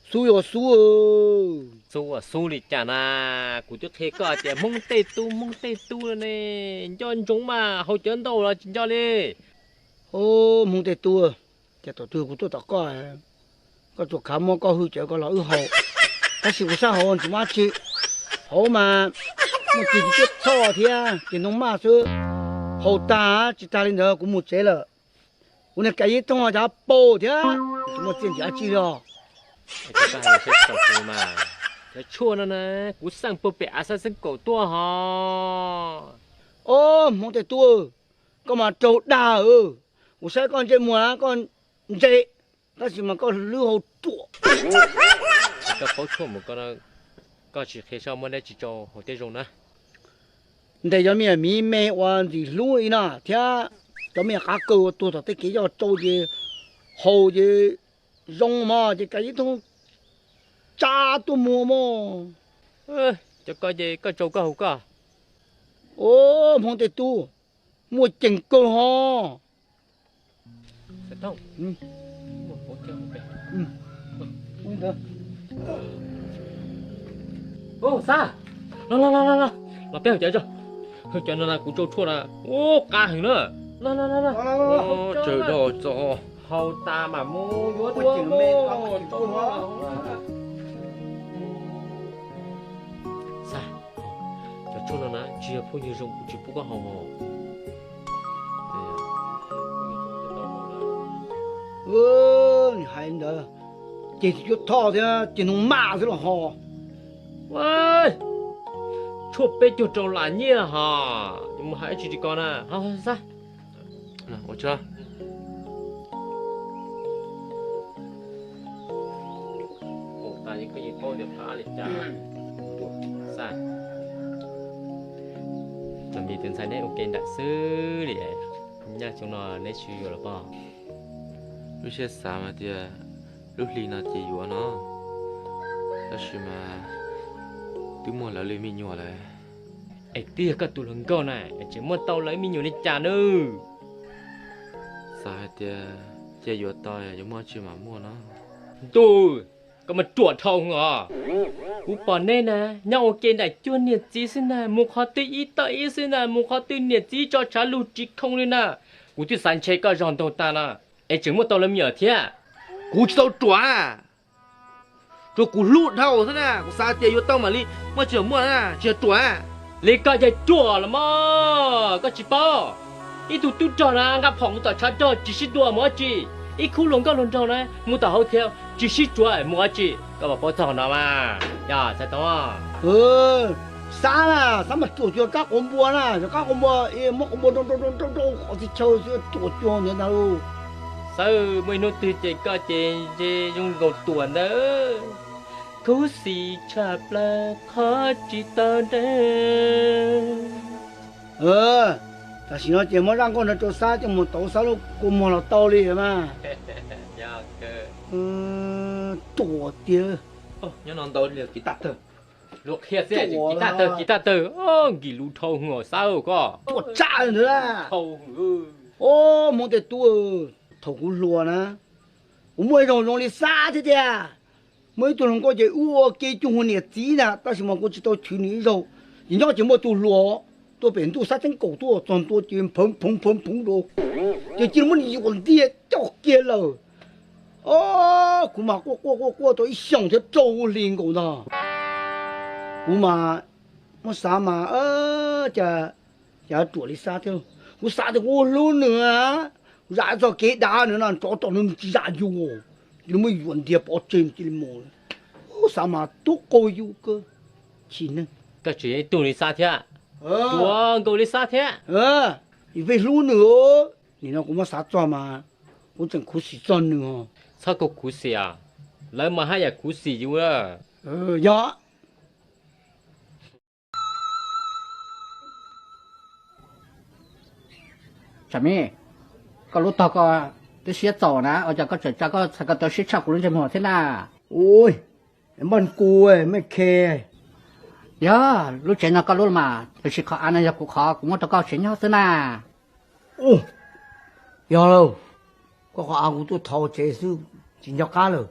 Xub ua xub. Xub ua xub li cas na? Kuv twb qhia koj tias Hmoob tej tub, Hmoob tej tub no ne, nco ntsoov mas, haus cawv ntau los tsis nco li. Hmoob tej tub, cas thaum twg kuv tuaj tom koj, koj tsuas khav muab koj hwj cawv koj los wb haus, tab sis kuv saib haus tsis muaj dab tsi. Hauv mas muaj ceg txiv cuab thoj thiab ceg ntoo maj xwb. Haus tag tsis tag li ntawd kuv mus tsev lawm. Kuv niag Kav Yeeb Thooj cas paug thiab, tsis muaj txiaj ntsim dab tsi li os. Cov tshuaj no na, kuv xaj puag pem av xab xeeb kaum tuaj hos. Ob, Hmoob tej tub, koj mas raug dag. Kuv saib koj ntsej muag na koj ntse, tab sis mas koj lub hau ruam. Koj paub tshuaj mus koj, koj tsis qhia saib muaj dab tsi rau hauv tej zoo na. Ntes cov me nyuam miv me uas ntxim hlub li no thiab cov me nyuam qav kaws uas tuag tom tej kev yoj rau ces haus ces zoo mog ces Kav Yeeb Thooj tsa tuaj muag mog. Cov ko ces koj tsau koj haus koj. Ob, Hmoob tej tub, muaj ceem kawg hos. Xav, los los los los, los peb haus cawv tso. Haus cawv no na kuv tsau tshuaj na, ub qab heev na. Los los los los, tsawg do tso. Haus tas mam mus yuav dua. Xav, cov tshuaj no na tsis yog phooj ywg zoo kuv tsis pub koj haus. Hais ntawd, ceg txiv cuab thoj thiab ceg ntoo maj xwb los ho. Tshuaj peb caug rau lam nyiaj hos, mus hais ib tsi tsis ko na. Ua tso. Ua tas yeej koj yeej paub tias phab li cas. Xav, cov me tus ntxhais neb ua ke nrawm xwb li, nyaj xyoo no neb tsis yuav los pob? Lub siab xav mas tias lub hli no ces yuav no, tab sis mas twb muaj lawv li me nyuam lawm. Es twb yog koj tus hluas nkauj na es tseem muaj tau lawv me nyuam li cas nawb? Xav hais tias cia yuav tau yuav muaj tsis mam muaj no. Ntuj, koj mas ruam dhau os. Kuv pom neb na, nyob ua ke nram cuag niam txiv xwb na, mus qhov twg ib toj ib xwb na, mus qhov twg niam txiv tso tshav lug tsis khoo li na. Kuv twb xav ntshe koj zog ntaug tag no, es tseem muaj tau lawv me nyuam thiab. Kuv tsis tau ruam, tsuas kuv hlub dhau xwb na, kuv xav tias yuav tau mam li muaj tsis muaj na, tsis yog ruam. Li koj yog ruam los mas koj tsis paub. Ib tug tub rog na nqa phom mus tom tshav rog tsis sib tua mus dab tsi, ib khub hluas nkauj hluas nraug na mus tom hauv thiab tsis sib tsuav mus dab tsi, koj puas paub txog qhov no mas? Yog xav tau. Xav na, xav mas ruam cuag kab quav npua na, yog kab quav npua, muab quav npua rau rau rau rau qhov txhia chaw xwb ruam cuag ntawd ntag lauj. Xawb, muaj ib hnub twg ces koj ces ntshe zoo nkaus tuam ntawd. Khuv xim tshaj plaws qhov tsis tau ntev. Tam sim no ces muab zaj nkauj no rau Xab coj mus tauv Xab lub kua muag los tau li mas. Ruam tiag. Nyob no ntau li kiv tag tawg. Luag qhia xwb, kiv tag tawg, kiv tag tawg. Nkim lus dhau hwv Xab koj. Ruam tshaj ntawd. Ob, Hmoob tej tub, thaum kuv hluas na, kuv muaj ib zaug zoo li Xab thiab tiag. Muaj ib tug hluas nkauj ces wb ua ke cuag niam txiv ntag, tab sis mas kuv tsis tau chwv nws ib zaug. Ces nyob ces muaj tus hluas tuaj pem ntuj Xab Teeb Kaum tuaj txog ntua ces phoov phoov phoov phoov rau, ces cia li muab nws yuam ntiag coj kiag lawm. Kuv mas quaj quaj quaj quaj tau ib xyoos thiab rau hli nkaus ntag. Kuv mas muab xav mas cas, cas ruam li Xab thiab. Kuv xav tias kuv ua hlub nws, zam txog kev dav nws no nrov rau nws tsis zam yus, cia li muab yuam ntiag pov tseg cia li mus. Xav mas tub qaug yus kawg, chim neeg. Koj tseem yog ib tug li Xab thiab, ruam nkaus li Xab thiab. Vim hlub nws, nim no kuv muab xav txog mas kuv tseem khuv xim txog nws. Txhob khuv xim, lawv mas haj yam khuv xim yus. Yog. Tsam me, koj lub tog koj twb siab txaus na, ua cas koj tseem tsa koj txhais ko taw siab tshaj kuv lub ntsej muag thiab na? Ui, npaj kuv me khe. Yog lub tsev no koj lub mas, tiam sis qhov av no yog kuv qhov, kuv muab rau koj tsev nyob xwb na. Yog lauj, koj qhov av kuv tuaj thov tsev xwb, tsis nco qab lawm.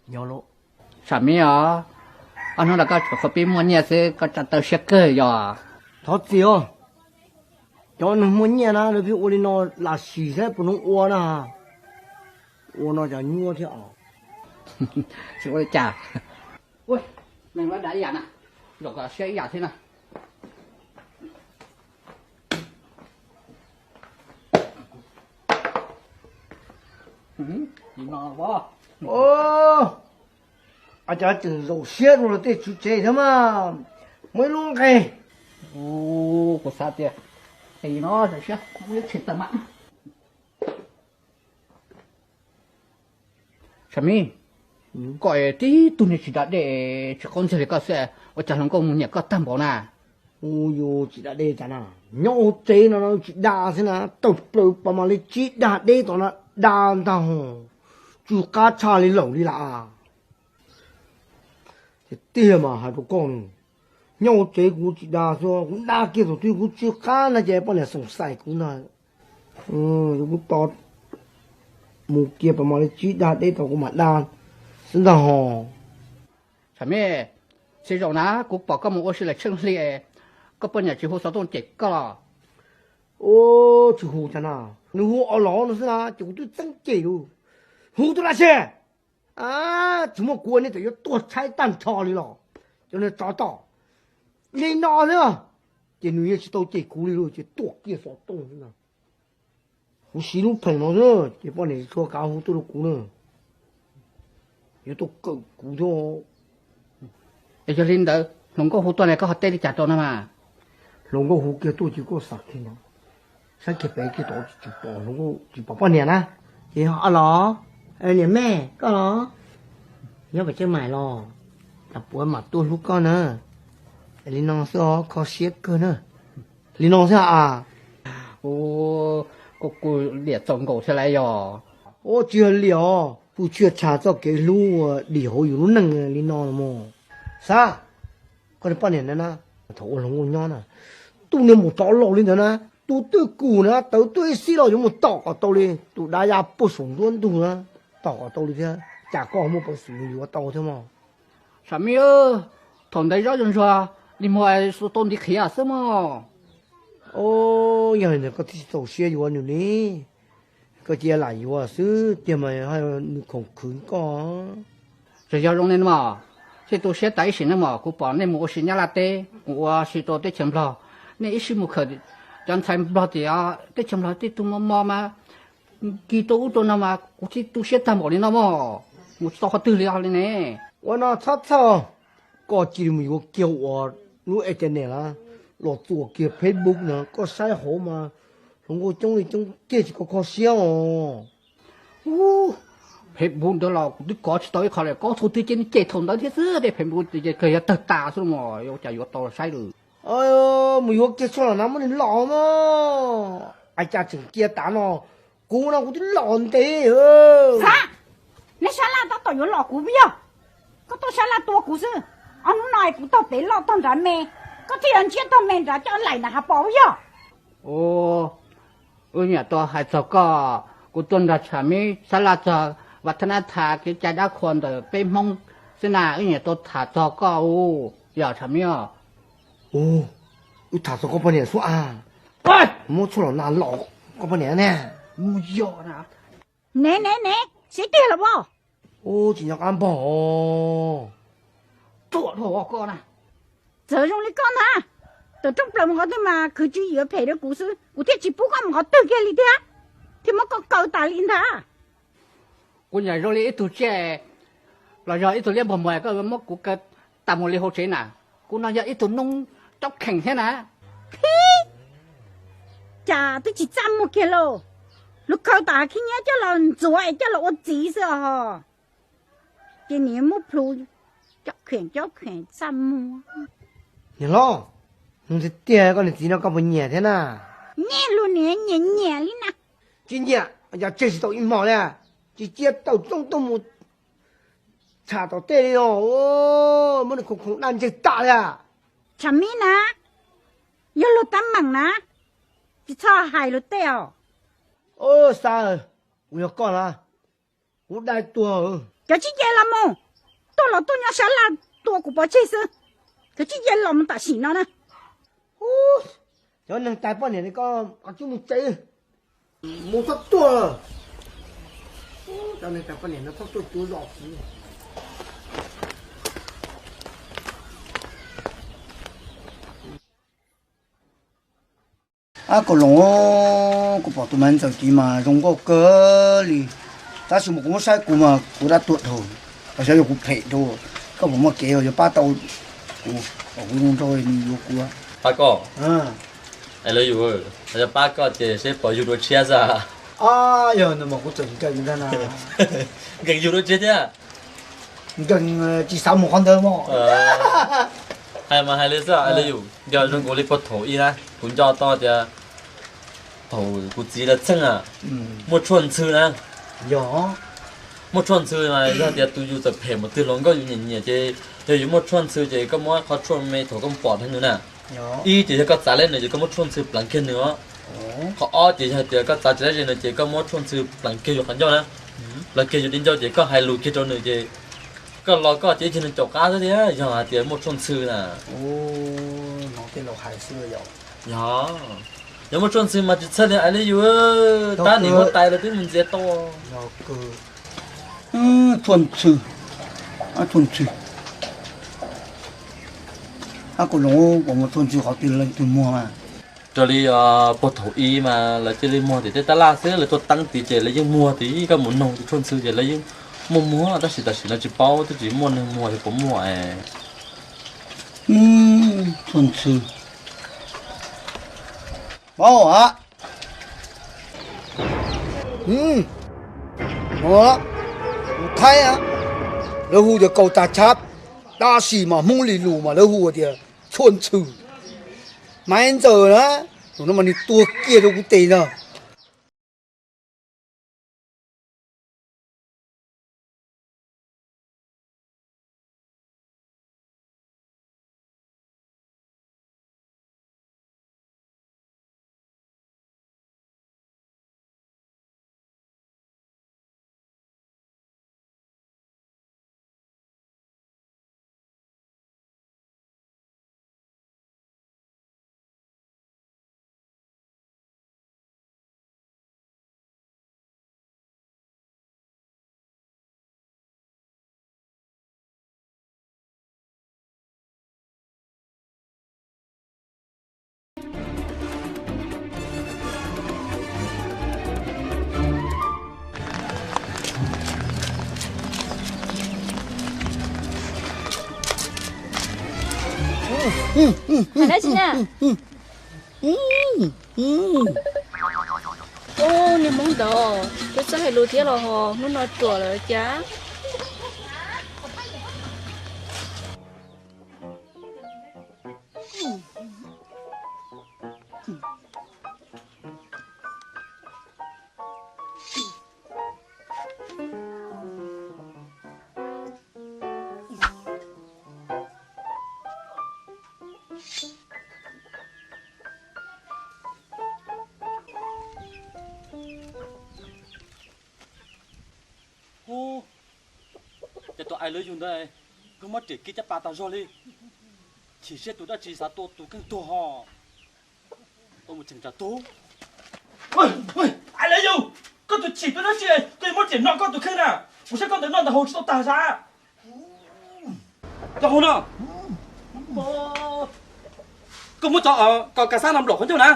Yog lawm. Tsam Mib os, ob hnub no koj tsuas qhuav pib muaj nyiaj xwb koj tsa taw siab kawg yog? Thov txim os, cov neeg muaj nyiaj na nws pheej ua li no lam sim saib puas nov ua na. Ua no cov nyuaj thiab os. Tsis ua li cas. Ua, neeg lawv dag ib yam na, zaum kom siab ib yam thiab na. Cov tseem zaum siab dua los tej tswv tsev thiab mas, muaj ib lub nqe. Kuv xav tias no zaum siab muaj ib tshim tawm mas. Tsam Mib, koj tib tug niag tsis da dej tsis qaub ntseg li koj xwb, ua cas hluas nkauj mus nyiam koj tag npaum na? Ua yus tsis da dej cas na, nyob hauv tsev no tsis da xwb na, tawm plaws pas mas li tsib dag deb tom no, da ntag hos, tsw qab tshaj li lawm li lam. Tiag tiag mas hais rau koj, nyob hauv tsev kuv tsis da xwb, kuv da kiag thaum twg kuv tsw qab ntag ces poj niam xoom xais kuv ntag. Kuv to mus kiag pas mas li tsib dag deb tau kuv mam da xwb ntag hos. Tsam Mib, txhia zaum na kuv pom koj mus ua si lawm tsheej hli, koj poj niam tsis hu xov tooj cem koj los? Tsis hu cas na, nws hu o los no xwb na ces kuv twb txeeb cem lauj. Hu tuaj dab tsi? Tsis muaj kuv nej txawm yuav tuag tshaib tag nrho li los, cov niag tsov tom li no xwb. Ces nws yeej tsis tau cem kuv li lauj, ces tuaj kiag xov tooj xwb na. Kuv siv lub pheem no xwb ces poj niam tsis tshua kav hu tuaj rau kuv na, yuav tuaj kawm kuv thiab. Yog li ntawd hluas nkauj hu tuaj ne koj ho teb li cas rau no mas? Hluas nkauj hu kiag tuaj ces koj xav kiag no, saib kiag pem kiag tod tsis pom hluas nkauj tsis pom poj niam na, ces o los, niam mej koj los, nyob pem Tseej Maim los, cas puas mam tuaj hlub koj na. Li no xwb os, kho siab kawg na. Li no xwb a. Koj kuj liam txaus nkaus thiab lauj yog? Ua tsis yog liam os, kuj tshwj tshaj txoj kev hlub uas dim hauv yus lub neej li no los mas. Xav, koj niag poj niam na, thaum ua hluas nkauj nyob na, tus niag mus rov laus li ntawd na, tus twj kum na tawv tuaj ib xib los yuav mus tom kom tau li, tus dav ya puag saum nruab ntug na, tom kom tau li thiab, cas koj muaj peev xwm yuav tau thiab mog? Tsam Mib, thaum ntawd zaub zoo ntsuag li muag xu tau ntiv qhiav xwb mog. Yog li ntawd koj thiaj tsis txaus siab yuav nws li. Koj cia lam yuav xwb tiag mas nws khoom khwv koj. Txawm yog zoo li no mog, thiaj tu siab tas ib sim neej mog, kuv pom nej mus ua si Nyab Laj teb, mus ua si rau teb chaws Nplog, nej ib sij mus khawm cov ntxhais Nplog tias teb chaws Nplog tej tug mos mos mas kis rau ub rau no mas kuv thiaj tu siab tag npaum li no mog, mus tsis tau qhov twg li os li ne. Ua no txhob txhawj, koj cia li mus yuav kiag ua lub internet na, los txuas kiag Facebook na, koj saib hauv mas hluas nkauj coob li coob tiag, tsis kho kho siab os. Facebook ntawd los kuv twb kov tsis tau ib qho li, kov thaum twg ces nws cem thaum ntawd thiab xwb, tej Facebook kawg yog tawg tas xwb los ua cas yuav tau saib lawm. Mus yuav kiag tshuaj los na muab nws lom mog. Ua cas tseem cia tav no, kuv no kuv twb lom ntev. Xav, neb sab laj tab tom yuav lom kuv puas yog? Koj tuaj sab laj tua kuv xwb. Ob hnub no kuv taug pem loj taug nrad me, koj thiaj yuav ntsiab taug me nrad coj laim nram hav pos puas yog? Wb niam tau hais txog koj, kuv tuaj nrog Tsam Mib sab laj txog vaj thab nab thas kev cai dab qhuas ntawm peb Hmoob xwb na, wb niam tau tham txog koj u, yog Tsam Mib os. Wb tham txog koj poj niam xwb a. Muab tshuaj los na lom koj poj niam ne. Mus yog na. Ne ne ne, sib tiag los as? Tsis nco qab npog. Ruam dhau koj na. Txawm zoo li koj ntag, tawm rooj plaws mus qhov twg mas khwv tswv yim phem rau kuv xwb, kuv thiaj tsis pub koj mus qhov twg kiag li thiab, thiaj muab koj kaw tas li ntag. Kuv nyam zoo li ib tug tsiaj los yog ib tug liab npog muag koj muab kuv kaw tas mus li hauv tsev na. Kuv no yog ib tug noob cob kheem thiab na. Phib, cas twb tsis txaj muag kiag lauj. Luag khaws tom khib nyiab coj los ntxuav es coj los ua txiv xwb os. Ces niam muab plhu cob kheem cob kheem txaj muag. Niam hlob, tiag tiag koj niag txiv no koj puas nyiam thiab na? Nyiam lus niam nyiam nyiam li na. Tsis nyiam, yog tseg tsis tau ib hmo li, tsis cia tawm rooj tuaj mus tsham tom tej li os, muab nws khoom khoom daj ntseg tas li. Tsam Mib na, yog luag teeb meem na, tsis txhob hais luag tej os. Xav, kuv yog koj na, kuv dai tuag. Cov tsis ce los mus, tuaj los tuaj nyob sab laj tua kuv pov tseg xwb. Cov tsis ce los mus tam sim no na. Cov neeg tais poj niam li koj, koj tsis mus tsev, mus txhob tuaj. Cov neeg tais poj niam no txhob tuaj cuav zos kuv. Ab, Kaus Loos, kuv pom tus Maiv Ntxawm tid mas zoo nkauj kawg li, tab sis mas kuv muab saib kuv mas kuv dab tuag dhau, los xyov yog kuv phem dhau, koj puas muaj kev yuav pab tau kuv, kom kuv zoo nraug nws yuav kuv. Pab koj? Yog pab koj ces seb puas yug dua tshiab xwb. Yog no mas kuv txawm nkees ntag na. Nkees yug dua tshiab thiab. Nkees tsis xav mus qhov ntawd mog. Hais mas hais li xwb, hais li yus, yog zoo nkaus li puag thaum ub na, kuv nco tau tias thaum kuv txiv lawv txheej a, muaj tshuaj ntxhw na. Muaj tshuaj ntxhw mas yog tias tus yus txawm phem mus twg los nkauj yus nyiam nyiam ces yog yus muaj tshuaj ntxhw ces koj muab qhov tshuaj me thaum koj pom dheev nws na. Ib ces yog koj txav leb nws ces koj muab tshuaj ntxhw pleev kiag nws os. Qhov ob ces yog tias koj txav tsis leb ze nws ces koj muab tshuaj ntxhw pleev kiag yus qhov ncauj na. Pleev kiag yus di ncauj ces koj hais lus kiag rau nws ces koj los koj ces ib txhia nws caum qab xwb thiab yog hais tias muaj tshuaj ntxhw na. Yog, yog muaj tshuaj ntxhw mas tsis txhawj li I love you, tab nim huab tais los twb mus ntxias tau. Tshuaj ntxhw, tshuaj ntxhw. Ab, Kaus Loos, puas muaj tshuaj ntxhw qhov twg leej twg muag mas? Raws li puag thaum ub mas lawv cia li muag tim tej tab laj xwb, lawv tuaj teeb tid ces lawv yeej muag tid, koj mus noog tus tshuaj ntxhw ces lawv yeej muaj muag, tab sis tam sim no tsis paub twb tsis muaj neeg muag yog puas muaj. Tshuaj ntxhw. Paub a, tus Thaib a, lawv hu tias kaus tas tshab, tab sis mas Hmoob li lus mas lawv hu tias tshuaj ntxhw. Maiv Ntxawm na, tus no mas nws tuag kiag rau kuv tes ntag. Hais dab tsi na? Ub, niag Hmoob ntawd, twb txawj hais lus thiab los ho hnub no ruam lawm cas. Hu, ces tus I love you ntawd, koj muab riam kiv caj pas tas zog li. Chim siab tus dab tsi xav tua tus kheej tuag ho. Tua mus cheem tsam tug. I love you, koj tus chim tus dab tsi, koj yuav muab riam no koj tus kheej na. Kuv saib koj ntawm no ntawm haus tsis tau tag sav. Cov haus no, koj muab cov, cov kav xab no nplaum qhov ncauj na.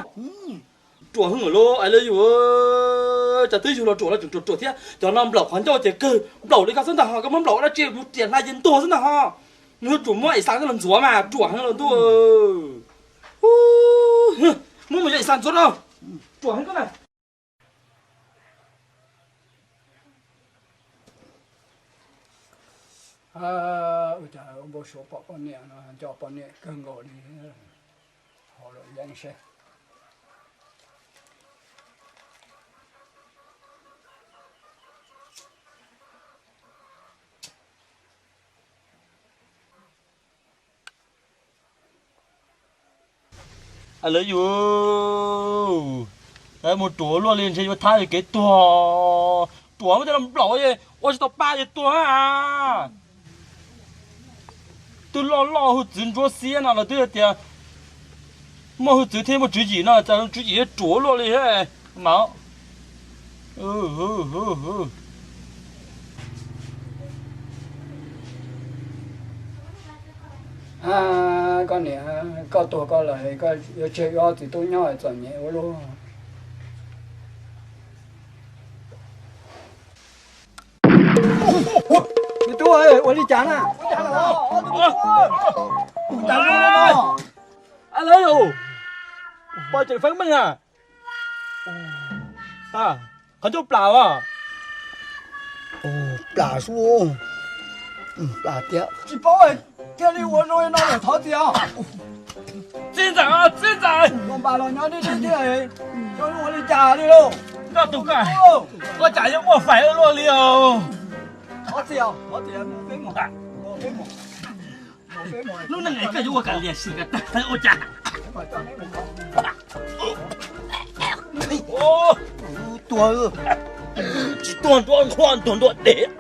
Ruam heev lawm lauj, I love you, tsam twb yug los ruam los tseem ruam ruam thiab. Cov no nplaum qhov ncauj ces kawg nplaum li koj xwb ntag ho, koj muab nplaum ua dab tsi, mus riam hla ces ntuag xwb ntag ho. Nws yuav tsum muab ib xav los ntxuav mas ruam heev los ntuj. Muab mus yog ib xav ntxuav no, ruam heev koj na. Ua cas npau suav pom poj niam no nco poj niam kawg nkaus li. Ho lawm yeej seb. I love you, mus ruam luaj li ntshe yuav thab kev tuag. Ruam muab tej no nplaum, Ua tsis tau pab ces tuag a. Twb loj loj hwj txwv ntsuab xiab no los twb tias muaj hwj txwv thiab muaj tswv yim no, tswv yim yuav ruam luaj li mas. Koj niam, koj tuag koj lawm, koj yuav tseg wb ob txiv tub nyob txom nyem ua luaj. Me tub, ua li cas na? Poj tseem feeb meej na. Qhov ncauj plam as? Plam su, plam tiag. Tsis paub, thiaj li ua zoo no lawm, thov txiv os. Txiv ntxawm, txiv ntxawm, los npam los nyob deb deb thiab, ua li cas li lauj? Koj tus koj, koj cas yuav muaj fais ua luaj li os? Thov txiv os, thov txiv, peb mus, peb mus. Lub neej koj yuav ua ka lias sim ka tag ua cas? Tuag, tsis tuag nruab nqhuab, tuag nruab deg.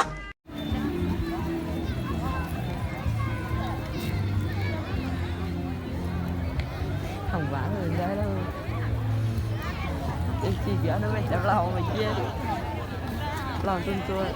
Thov vab ntawd, ib tsis vab no me cov laus mas cia laus ntxua ntxua.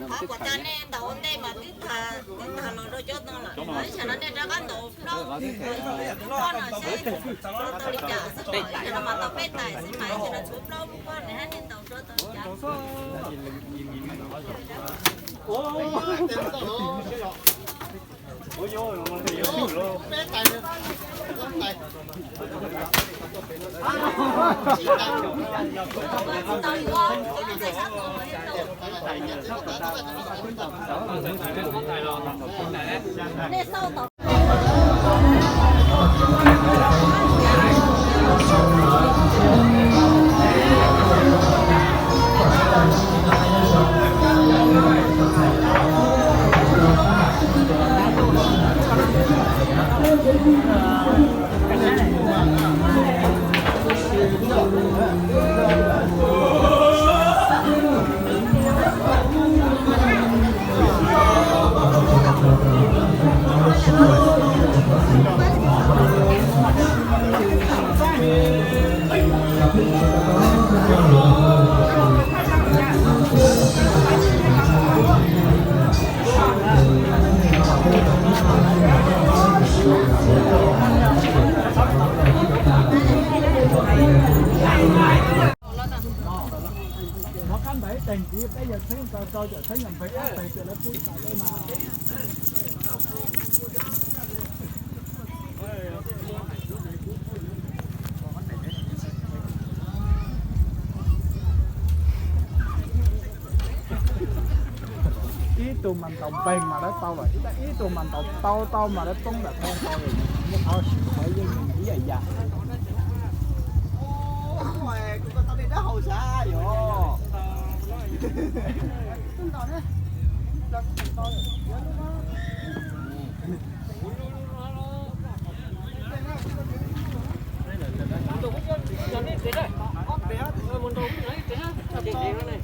Qhov kuv coj nej ntaus ua ntej mas twb tag los rau cov tooj lawm, tab sis no nej rov qab ntaus plaub no seb tau li cas. Tab sis no mas tau peb tais xwb mas tab sis no tshuav plaub lub pob nws hab nej ntaus rau tau li cas. Ib Ib tug mas ntaus npeeg mas lawv tau lawm, ib tug mas ntaus tau tau mas lawv poob nram tau tau lawm, muaj qhov siv qhov yeej ib yam yam. Kuv ko tau dej dawb haus sav yom. Mus nrau ib tsev na,